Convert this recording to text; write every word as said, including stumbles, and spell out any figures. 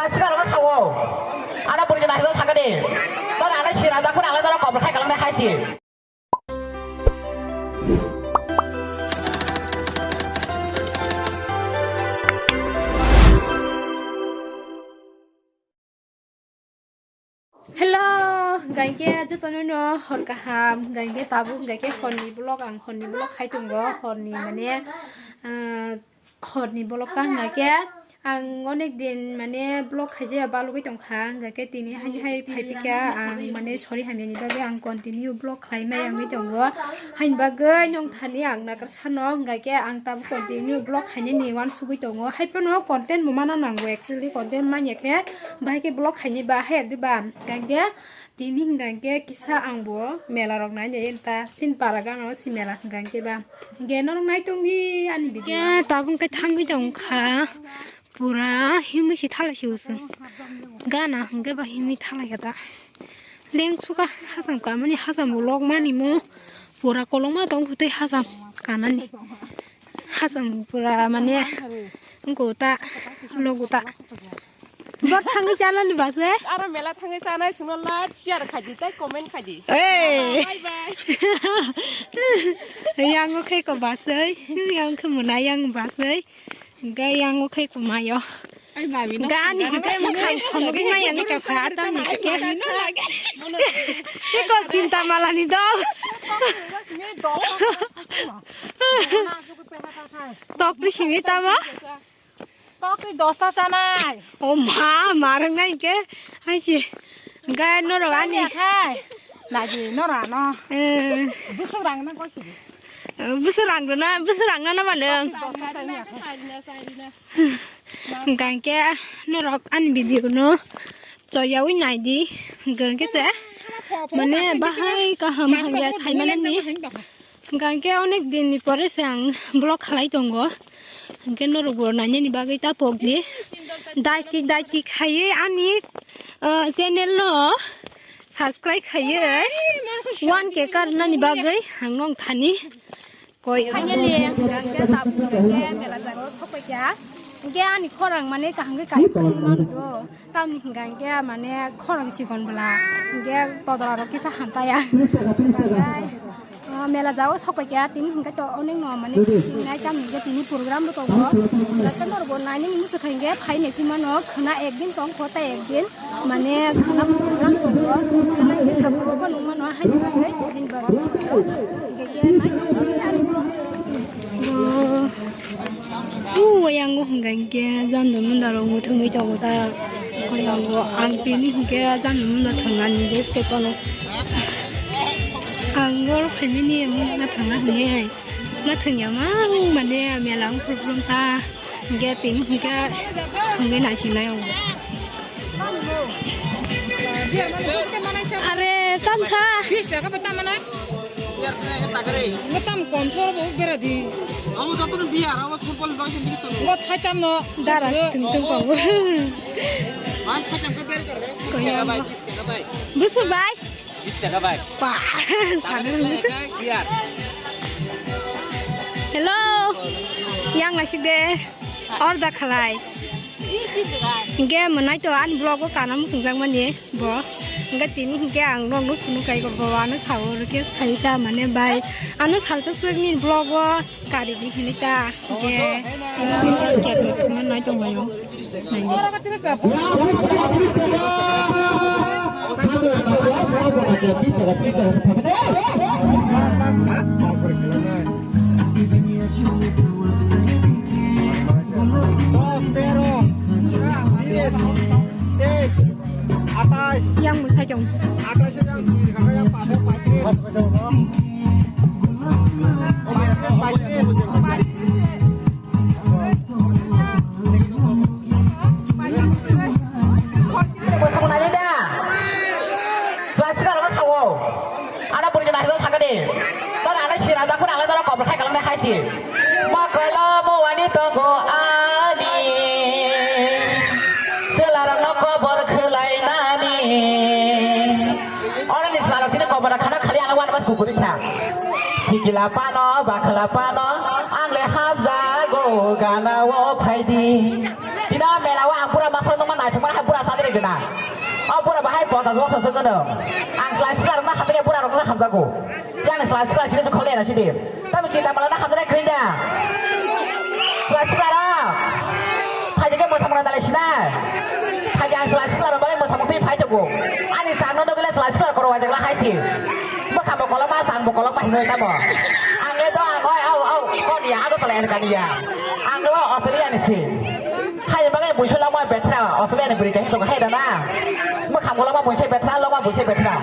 Sikar ma sao. Ana puri na hilo sakade. Tor ana sira da kun ala dara kobor khai kalang khai si. Hello, gaike jotono no hor kaham, gaike tabuk gaike horni vlog, ang horni vlog khai tongo, horni mane, ah, horni vlog ta hwnga khe ang onek din mane vlog khaijaya balugwi tongkha, hwnga khe tini haini hai phaiphikha ang mane sori hamyani bagwi ang continue vlog khlai maya wngwi tongo. Haini bagwi nong thani ang nakar sano, hwnga khe ang tabuk continue vlog khainani uansugwi tongo. Hai phano content bo mana nango, actually content manya khe bahai khe vlog khainai ba hai diba, hwnga khe tini hwnka hwnkhe kisa ang bo mela rok nai nai ta sin para gana o si mela hwnka hwnkhe ba hwnkhe norok nai tongdi ani video. Hwnkhe tabuk hwnkhe thangwi tongkha pura himwi si thala si usu gana hwnkhe ba himwi thala khe ta leng suka hacham kamani hacham bo lok mani mo pura kolokma tong khe tei hacham kanani. Hacham pura mane wngkha ta, logo ta. Bor thangwi chanani bagwi. Aro mela thangwi chanai sungno like, share khaidi tei comment khaidi. Hey! Bye bye. Yango khe ko basai, yang khe muna yang basai. Ga yango khe ko mayo. Ai, mami no. Gani hwnkhe mwkhang khonogwi maya ni kha kha tamni khe. Mami no lage. Iko chinta malani dol. Ni dol. Tokri simi tamo? Tokri dosta chanai. O ma, marang nai ke. Hai si. Gai norok ani. Khai. Lagi nora no. Eh. Busuk rang na koi si. Busuk rang na, busuk rang na na manung. Dosta chanai. Hwnkhe norok ani video no choyawi naidi, hwnkhe se mane bahai kaham hamya saimanani. Hwnkhe onek din ni pore se ang vlog khalai tongo, hwnkhe norok bo nainani bagwi ta pokdi. Daiti daiti khaiwi ani, ah, channel no subscribe khaiwi one K karnani bagwi ang nong thani. Koi. Finally, hwnkhe tabuk hwnkhe mela jaga o sokpaikha. Hwnkhe ani khorang mane kaham khe kai phano mano do. Tamni hwnkha hwnkhe mane khorang chikon bwla. Hwnkhe todora rok kisa hamtaya. Hwnkhe, ah, mela jaga o sokpaikha tini hwnkhe to onek no mane nai tamni hwnkhe tini program bo tongo. Hwnkhe norok bo nainani muchukha hwnkhe phainai phimano khwna ekdin tongkho tei ekdin. Mane khana program tongo, khana khe sabuk rok phano nukmano, haini bagwi, haini bagwi. Hingke khe nai. O, o, yang o hingka hingke jando munda rok muthungwi tongo ta. Koyango ang tini hingke jando munda thangani bes ke kono. Ang bor family munda thanga hingke. Ma thangya mang mane mela ang program ta. Hingke tini hingke thangwi naisinai ang. Are, tamsa. Bis taka pa tamana? Yar taka taka re. Ngo tam kom sor bo bera di. Amo joto no biar, amo sumpal bagi sendiri tu. Ngo thai tam no. Dara tum tum pa. Ang thai tam ka ber kar. Bis taka bai, bis taka bai. Busuk bai. Bis taka bai. Pa. Sana. Biar. Hello. Yang nasib de. Order khalai. Hingke mwnai to ani vlog o kana muchungjak mani bo. Hingke tini hingke ang nog nuk phunuk kai bo ano sao request khai ta mane bai. Ano salsa swk ni vlog o kari di hini ta. Hingke ano hingke kek thuma nai tong laio. Nai. Dos, tero, unis, teis, atais. Yang mwsai tong. Atais yang dui kaka yang pas, paitris. Paitris, paitris. Bo song nai da. Jua sikar ma sao. Ana puri na hilo sakade. Tor ana sira da kun ala dara kobor khai kalang khai si. Ma kala mo wani tongo ani. Selarang no kobor khlai nani. Ora ni selarang sini kobor khana khali ana wan mas kukuri kha. Sikila pano, bakla pano, ang le habjago gana o phaidi. Tina mela o ang pura masal nungma naithokma Dina. O bura bahai ponchas bosor se kono. Ang slai sikla rok na hamjak ya bura rok na hamjago. Yang slai sikla sini se khole na sidi. Tamo chinta mala na hamjak krinda. Slai sikla rok. Thaje ke mosa mona dale sina. Thaje ang slai sikla rok bale mosa mukti phai togo. Ani sangno no gele slai sikla koro wajak la haisi. Bokha bo koloma sang bo koloma hinoi tamo. Ang le do ang oi au au koni ya ago tala en kani ya. Ang le o Australia ni si. Hai bagai buiso lama betra Australia ni buri kahi to hai dana. Bokha bo lama buiso betra lama buiso betra.